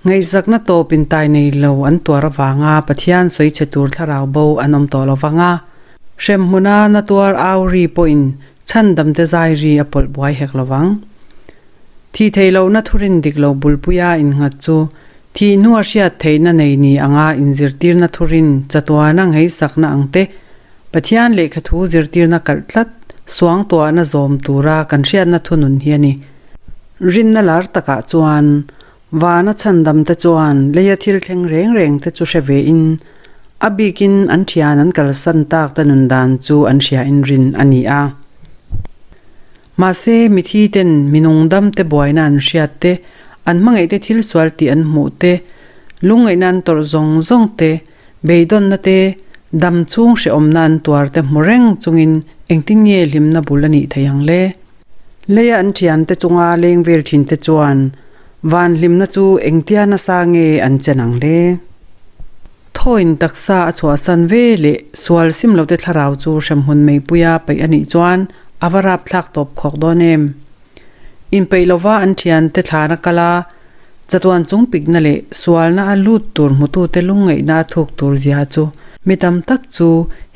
Ngaihzakna tawp intai nei lo an tuar avanga Pathian sawi chhe tur thlarau bo an awm tawh lo vang a, hremhmuna na tuar au ri pawhin chhandamte zai ri a pawlh buai hek lo vang. Thih theih lohna thurin dik lo bulpuia innghat chu thih hnua hriat theihna nei ni anga inzirtirna thurin chatuana ngheisakna ang te, Pathian lehkhathu zirtirna kalh tlat suangtuahna zawm tura kan hriatna thunun hi a ni. Rinna lar takah chuan vana chhandam te chuan leia thil thleng reng reng te chu hre ve in a bikin an thian an kalsan tak te nun dan chu an hria in rin a ni a. Mahse mithi ten minung dam te buaina an hriat te, an hmangaih te thil sual tih an hmuh te, lungngaihna an tawrh zawng zawng te, beidawnna te, dam chhung hrehawmna an tuar te hmu reng chungin engtin nge hlimna bul a nih theih ang le? Leia an thiante chunga leng vel thinte chuan van hlimna chu engtia nasa nge an chen ang le? Thawin taksa a chhuahsan ve leh sual sim lote thlarau chu hremhmun meipuia peih a nih chuan a va rapthlak tawp khawk dawn em? Inpeih lova an thiante thlana kal a, chatuan chungpikna leh sualna a lut tur hmutute lungngaihna a thuk tur zia chu mi tam tak chu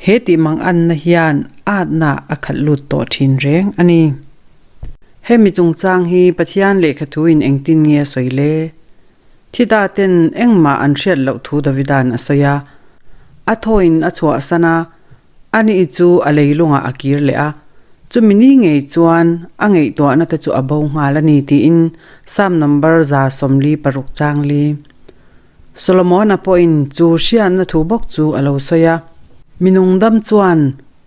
he tih mang anna hian atna a khalh lut tawh thin reng a ni. Hemi chungchang hi Pathian lehkhathuin engtin nge a sawi le? Thita ten engmah an hriat loh thu Davida'n a sawi a, a thawin a chhuahsan a, Ani chu a leilungah a kir leh a, chumi ni ngei chuan a ngaihtuahna te chu a bo nghal a ni tiin Psalm number 146 chang li. Solomona pawhin chu hriatna thu bawk chu a lo sawi a, Mi nungdam chuan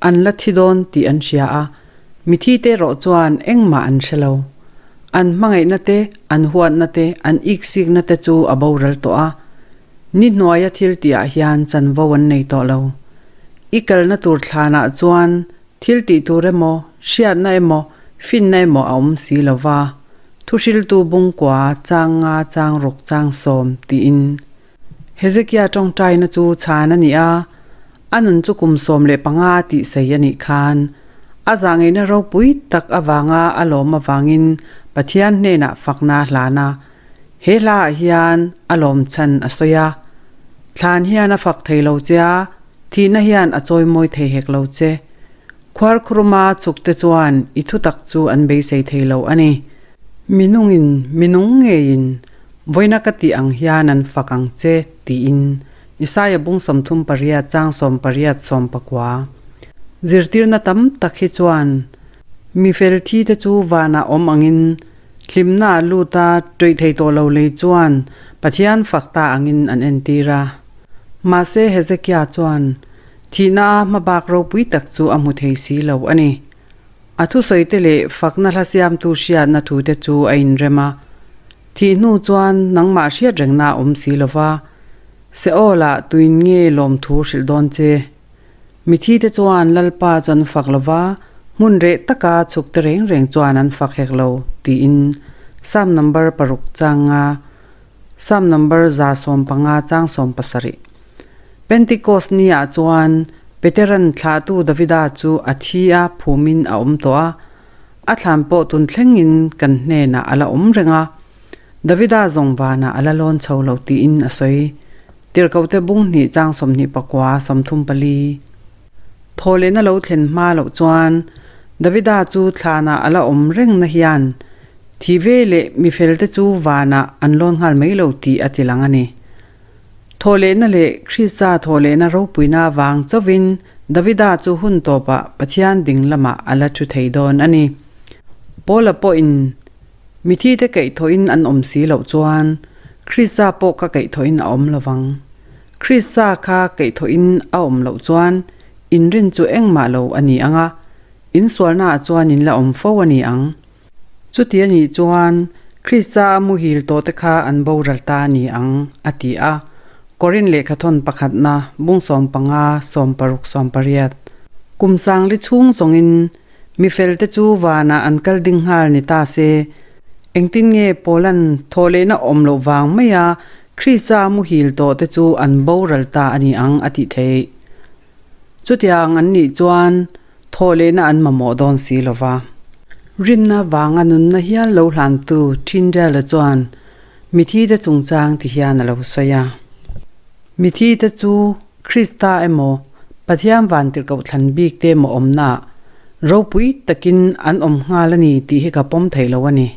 an la thi dawn tih an hria a, mithi te erawh chuan engmah an hre lo. An hmangaihna te, an huatna te, an iksikna te chu a boral tawh a, Ni hnuaia thil tihah hian chanvo an nei tawh lo. I kalna tur thlanah chuan thil tih tur emaw, hriatna emaw, finna emaw a awm si lo va, Thuhriltu bungkua chang nga chang ruk chang sawm tiin. Hezekia tawngtaina chu chhan a ni a, a nun chu kum 15 tih sei a nih khan a zahngeihna ropui tak avanga a lawm avangin Pathian hnenah fakna a hlan a. He hlaah hian a lawm chhan a sawi a, Thlan hian a fak thei lo che a, thihna hian a chawimawi thei hek lo che. Khuarkhuruma chhukte chuan i thutak chu an beisei thei lo a ni. Minungin minung ngeiin vawiina ka tih ang hian an fak ang che, tiin Isaia bung 38 chang 18 10. Zirtirna tam tak hi chuan mi fel thi te chu vanah awm angin hlimna a lut a, ṭawih thei tawh lo lei chuan Pathian fak ta angin an entir a. Mahse Hezekia chuan thihna a hmabak ropui tak chu a hmu thei si lo a ni. A thusawi te leh fakna hla siamtu hriatna thu te chu a inrem a. Thih hnu chuan nangmah hriat rengna a awm si lo va, Seol ah tuin nge lawmthu hrilh dawn che? Mithi te chuan Lalpa chu an fak lo va, hmun reh taka chhuk te reng reng chuan an fak hek lo, tiin Psalm number paruk chang nga, Psalm number 115 chang 17. Pentikos ni ah chuan Peteran thlahtu Davida chu a thi a phumin a awm tawh a, a thlan pawh tun thlengin kan hnenah a la awm reng a, Davida zawng vanah a la lawn chho lo tiin a sawi. Tirhkohte bung hnih chang 24 34. Thawhlehna lo thlen hma loh chuan Davida chu thlanah a la awm reng na hian thih ve leh mifelte chu vanah an lawn nghal mai lo tih a ti lang a ni. Thawhlehna leh Krista thawhlehna ropuina avang chauhin Davida chu hun tawpah Pathian ding lamah a la thu thei dawn a ni. Paula pawhin Mithite kaihthawhin an awm si loh chuan Krista pawh kha kaihthawhin a awm lo vang. Krista kha kaihthawhin a awm loh chuan inrin chu engmah lo a ni ang a, insualnaah chuan in la awm fo a ni ang. Chuti a nih chuan Krista a muhil tawhte kha an boral ta a ni ang, a ti a. Korin lehkhathawn pakhatna, bung 15, 16, 18. Kum sangli chhung zawngin mi felte chu vanah an kal ding nghal ni ta se, engtin nge Paula'n thawhlehna awm loh vang maia Krista a muhil tawhte chu an boral ta a ni ang a tih theih? Chutiang an nih chuan thawhlehna an mamawh dawn si lo va. Rinna vanga nunna hial lo hlantu Tyndale-a chuan mithite chungchang ti hian a lo sawi a. Mithite chu Krista emaw, Pathian vantirhkoh thlan bik te emaw awmnaah ropui takin an awm nghal a ni tih hi ka pawm thei lo a ni.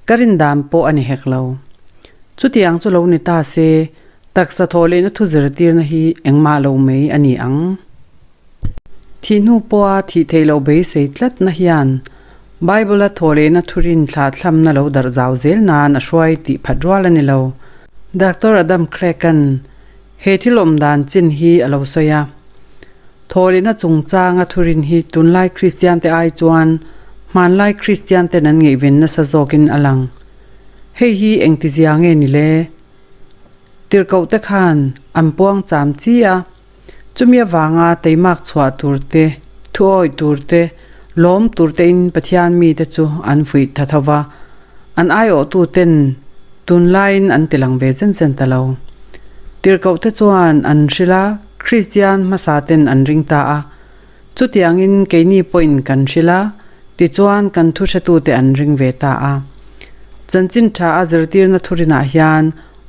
Ka rindan pawh a ni hek lo. Chutiang chu lo ni ta se, Taksa thawh lehna thu zirtirna hi engmah lo mai a ni ang. Thih hnu pawha thih theih loh beisei tlatna hian Bible-a thawh lehna thurin thlahthlamna lo darh zau zel nan a hruai tih phat rual a ni lo. Doctor Adam Craig-a'n he thil awm dan chin hi a lo sawi a. Thawh lehna chungchanga thurin hi tunlai Kristiante ai chuan hmanlai Kristianten an ngaihven nasa zawkin a lang. Hei hi engtizia nge ni le? Tirhkohte khan an puang cham chi a, chumi avanga teimak chhuah tur te, thuawih tur te, lawm tur tein Pathian mite chu an fuih tha tho va, an aiawhtuten tunlaiin an ti lang ve zen zen ta lo. Tirhkohte chuan an hrilh a, Kristian hmasaten an ring ta a, chutiangin keini pawhin kan hrilh a, tichuan kan thuhretute an ring ve ta a. Chanchin tha a zirtirna thurinah hian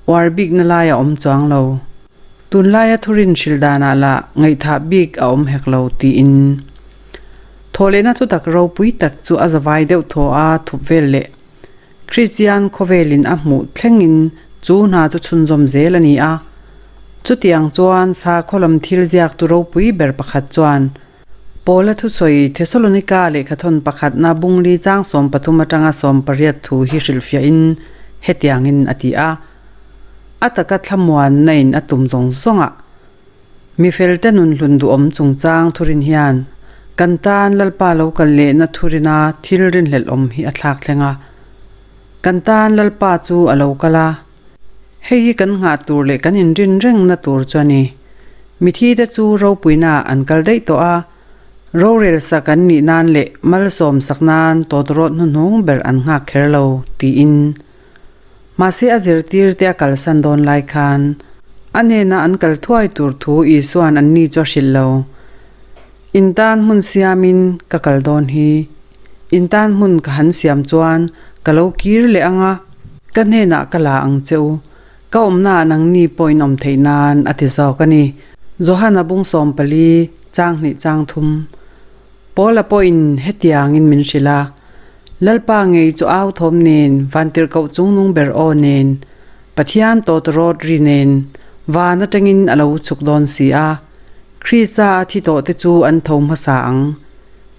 uar bikna lai a awm chuang lo. Tunlaia thurin hrilh danah lah ngaihthah bik a awm hek lo tiin. Thawhlehna thutak ropui tak chu a zavai deuh thaw a thup vel leh Kristian khawvelin a hmuh thlengin chu hna chu chhunzawm zel a ni a. Chutiang chuan sakhaw lam thil ziaktu ropui ber pakhat chuan Paula thusawi Thesalonika lehkhathawn pakhatna bungli chang 13 atanga 18 thu hi hrilhfiahin hetiangin a ti a, A taka thlamuanna in a tum zawng zawngah mi felte nun hlun duhawm chungchang thurin hian kan tan Lalpa lo kal lehna thurina thil rinhlelh awm hi a thlak thleng a. Kan tan Lalpa chu a lo kal a. Hei hi kan nghah tur leh kan inrin rengna tur chu a ni. Mithite chu ropuinaah an kal daih tawh a, rorel sak an nih nan leh malsawm sak nan tawtawrawt hnuhnung ber an nghak kher lo, tiin. Mahse a zirtirte a kalsan dawn lai khan a hnena an kal thuai tur thu Isua'n anni chu a hrilh lo. In tan hmun siamin ka kal dawn hi. In tan hmun ka han siam chuan ka lo kir leh ang a. Ka hnenah ka la ang che u. Ka awmnaah nangni pawh in awm theih nan a ti zawk a ni. Johana bung 14, chang hnih chang thum. Paula pawhin hetiangin min hrilh a, Lalpa ngei chu au thawm nen, vantirhkoh chungnung ber aw nen, Pathian tawtawrawt ri nen, van atangin a lo chhuk dawn si a. Krista a thi tawh te chu an tho hmasa ang.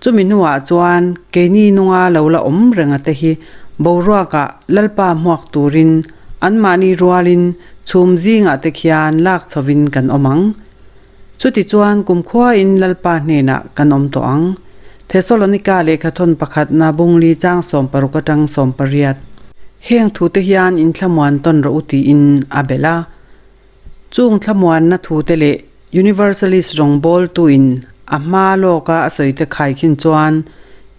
Chumi hnuah chuan keini nunga lo la awm renga te hi boruakah Lalpa hmuak turin anmahni rualin chhum zingah te khian lak chhovin kan awm ang. Chutichuan kumkhuain Lalpa hnenah kan awm tawh ang. Thesalonika lehkhathawn pakhatna bungli chang 60 atang 18. Heng thute hian inthlamuan tawn rawh u tiin a belh a. Chung thlamuanna thute leh Universalist rawngbawltuin a hma lawka a sawite khaikhin chuan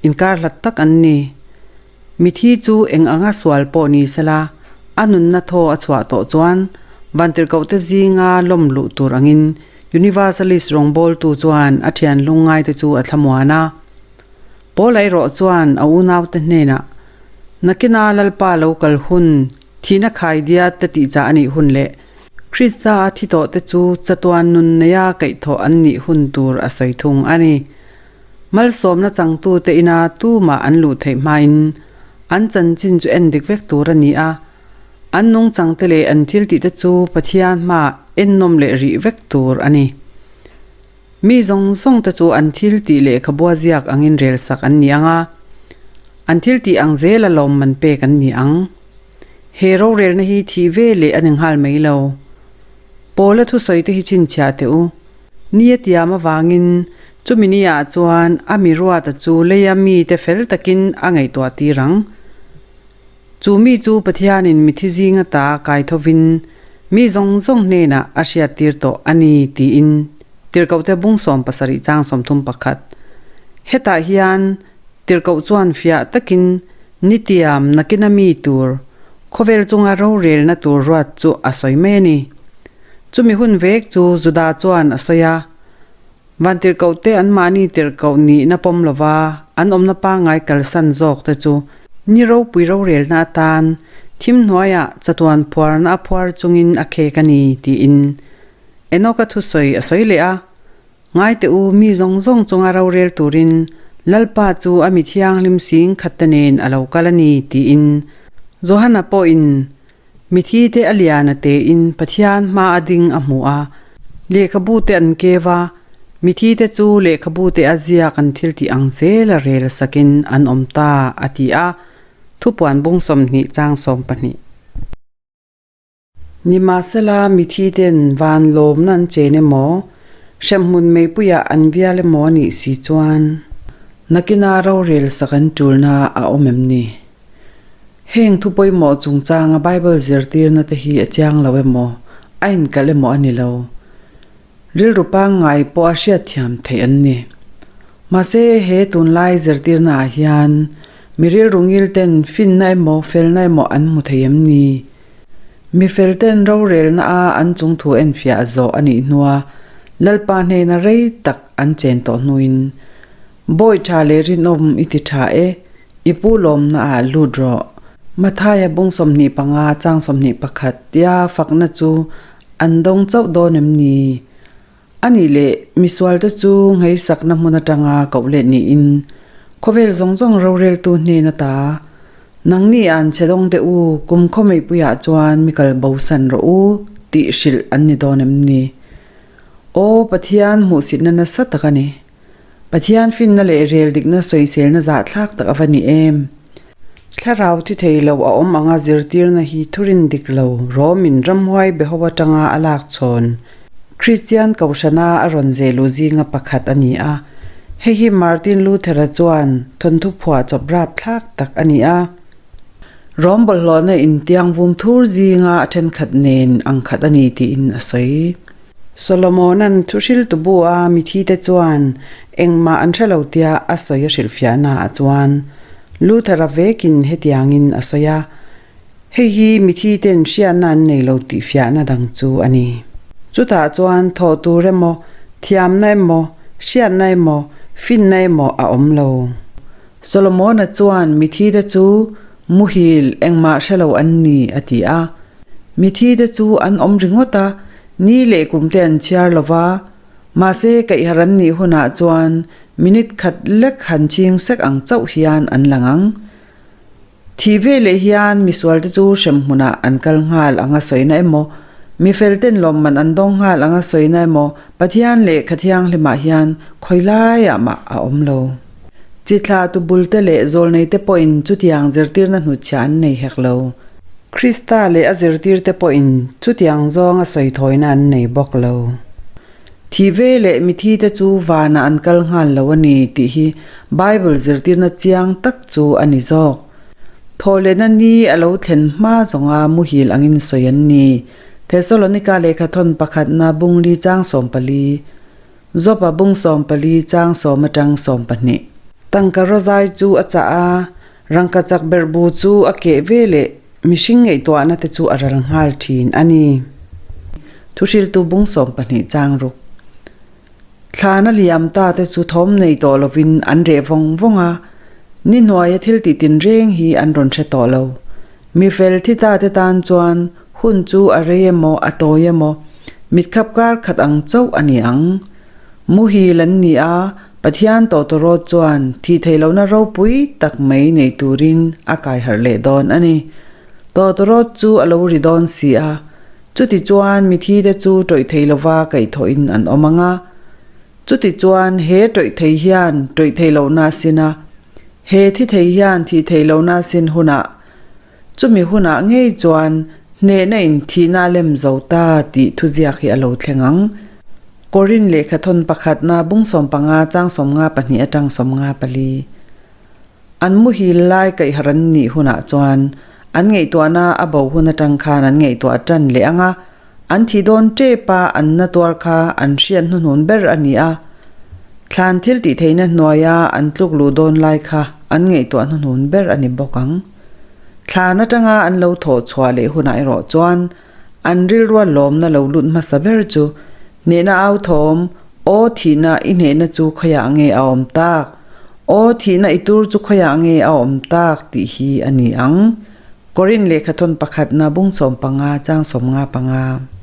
inkar hlat tak an ni. Mithi chu eng anga sual pawh ni sela, a nunna thaw a chhuah tawh chuan vantirhkohte zinga lawm luh tur angin Universalist rawngbawltu chuan a thian lungngaite chu a thlamuan a. Paula erawh chuan a unaute hnenah, Nakina Lalpa lo kal hun, thihna khaidiat te tihchah a nih hun leh Krista a thi tawh te chu chatuan nun neia kaihthawh an nih hun tur a sawi thung a ni. Malsawmna changtute ina tumah an luh theih hmain an chanchin chu en dik vek tur a ni a, an nungchangte leh an thiltihte chu Pathian hmaah ennawm leh rih vek tur a ni. Mi zawng zawng te chu an thil tih lehkhabua ziak angin rel sak an ni ang a, an thil tih ang zela lawmman pek an ni ang. He rorelna hi thih ve leh a ni nghal mai lo. Paula thusawi te hi chhinchhiah teh u. Ni a tiam avangin chumi ni ah chuan a mi ruata chu leia mite fel takin a ngaihtuah tir ang. Chu mi chu Pathianin mithi zinga ta kai thovin mi zawng zawng hnenah a hriattir tawh a ni tiin Tirhkohte bung 70 chang 31. Hetah hian Tirhkoh chuan fiah takin nitiam nakina mi tur, khawvel chunga rorelna tur ruat chu a sawi mai a ni. Chumi hun vek chu Juda chuan a sawi a. Vantirhkohte anmahni tirhkoh nihna pawm lova an awmna pangngai kalsan zawk te chu ni ropui rorelna atan thim hnuaiah chatuan phuarna a phuar chungin a khek a ni tiin Enoka thusawi a sawi leh a. Ngaite u, mi zawng zawng chunga rorel turin Lalpa chu a mi thianghlim sing khat te nen a lo kal a ni tiin Johana pawhin Mithi te a lian a tein Pathian hma a ding a hmu a, lehkhabu te an keu a, mithi te chu lehkhabu te a ziak an thil tih ang zel a rel sakin an awm ta, a ti a, thupuan bung 20 chang 12. Nimahsela, mithi ten van lawmna an chen emaw, hremhmun meipuiah an bial emaw a nih si chuan, nakina rorel sak an tulna a awm em ni? Heng thu pawimawh chungchanga Bible zirtirna te hi a chiang lo emaw, a inkalh emaw a ni lo. Rilru pangngai pawh a hriatthiam theih an ni. Mahse, he tunlai zirtirna ah hian mi rilru ngil ten finna emaw felna emaw an hmu thei em ni? Mi fel ten rorelna a an chungthu enfiah zawh a nih hnua Lalpa hnena rei tak an chen tawh hnuin Bawi tha leh rinawm i ti tha e, i pu lawmna ah lut rawh. Mathaia bung 25 chang 21 tia fakna chu an dawng chauh dawn em ni? A nih leh misualte chu ngheisakna hmun atanga koh leh niin khawvel zawng zawng roreltu hnen ata nangni an che dawng teh u, kum khawmeipuiah chuan mi kal bosan rawh u tih hrilh an ni dawn em ni? Aw Pathian hmuhsitna nasa tak a ni. Pathian finna leh rel dikna sawiselna zahthlak tak a va ni em? Thlarau thi thei lo a awm anga zirtirna hi thurin dik lo Rawmin ramhuai beho atanga a lak chhawn Kristian Kohhrana a rawn zehluh zinga pakhat a ni a. Hei hi Martin Luther-a chuan thawnthu phuah chawp rapthlak tak a ni a. Rawm bawlhhlawhna intiang vum thur zinga a thenkhat nen angkhat a ni tiin a sawi. Solomona'n thuhriltu bu a mithite chuan engmah an hre lo tia a sawi a hrilhfiahna ah chuan Luther-a vekin hetiangin a sawi a, Hei hi mithite'n hriatna an nei lo tih fiahna dang chu a ni. Chutah chuan thawh tur emaw, thiamna emaw, hriatna emaw, finna emaw a awm lo. Solomona chuan mithite chu. Muhil, engmah hre lo an ni, a ti a. Mithi te chu an awm ringawt a, ni leh kum te an chhiar lo va. Mahse, kaihhar an nih hunah chuan minute khat lek han ching sek ang chauh hian an lang ang. Thih veleh hian misualte chu hrem hmunah an kal nghal anga sawina emaw, mifelten lawmman an dawng nghal anga sawina emaw Pathian lehkha thianghlimah hian khawi laiah mah a awm lo. Chithla tubulte leh zawlneite pawhin chutiang zirtirna hnutchhiah an nei hek lo. Krista leh a zirtirte pawhin chutiang zawnga sawithawina an nei bawk lo. Thi ve leh mithi te chu vanah an kal nghal lo a ni tih hi Bible zirtirna chiang tak chu a ni zawk. Thawhlehna ni a lo thlen hma zawnga muhil angin sawi an ni. Thesalonika lehkhathawn pakhatna bungli chang 14, Jopa bung 14 chang sawm atang 12. Tangka rawzai chu a chah a, rangkachak berhbu chu a keh ve leh Mihring ngaihtuahna te chu a ral nghal thin a ni. Thuhriltu bung 12 chang ruk. Thlana liam ta te chu thawm nei tawh lovin an reh vawng vawng a, ni hnuaia thil tih tinreng hi an rawn hre tawh lo. Mi fel thi ta te tan chuan hun chu a rei emaw a tawi emaw mitkhap kar khat ang chauh a ni ang. Muhil an ni a, Pathian tawtawrawt chuan thih theih lohna ropui tak mai nei turin a kai harh leh dawn a ni. Tawtawrawt chu a lo ri dawn si a, chuti chuan mithite chu tawih thei lova kaihthawhin an awm ang a. Chuti chuan he tawih thei hian tawih theih lohna a sin a, he thi thei hian thih theih lohna a sin hunah Chumi hunah ngei chuan hnehna in thihna a lem zo ta tih thuziak hi a lo thleng ang. Korin lehkhathawn pakhatna bung 15 chang 52 atang 54. An muhil lai kaihhar an nih hunah chuan an ngaihtuahna a bo hun atang khan an ngaihtuah tan leh ang a, an thih dawn tep a an na tuar kha an hriat hnuhnun ber a ni a. Thlan thil tih theihna hnuaia an tluk luh dawn lai kha an ngaihtuah hnuhnun ber a ni bawk ang. Thlan atanga an lo thawh chhuah leh hunah erawh chuan an rilrua lawmna lo lut hmasa ber chu hnehna au thawm, Aw thihna i hnehna chu khawiah nge a awm tak? Aw thihna i tur chu khawiah nge a awm tak? tih hi a ni ang. Korin lehkhathawn pakhatna bung 15 chang 55.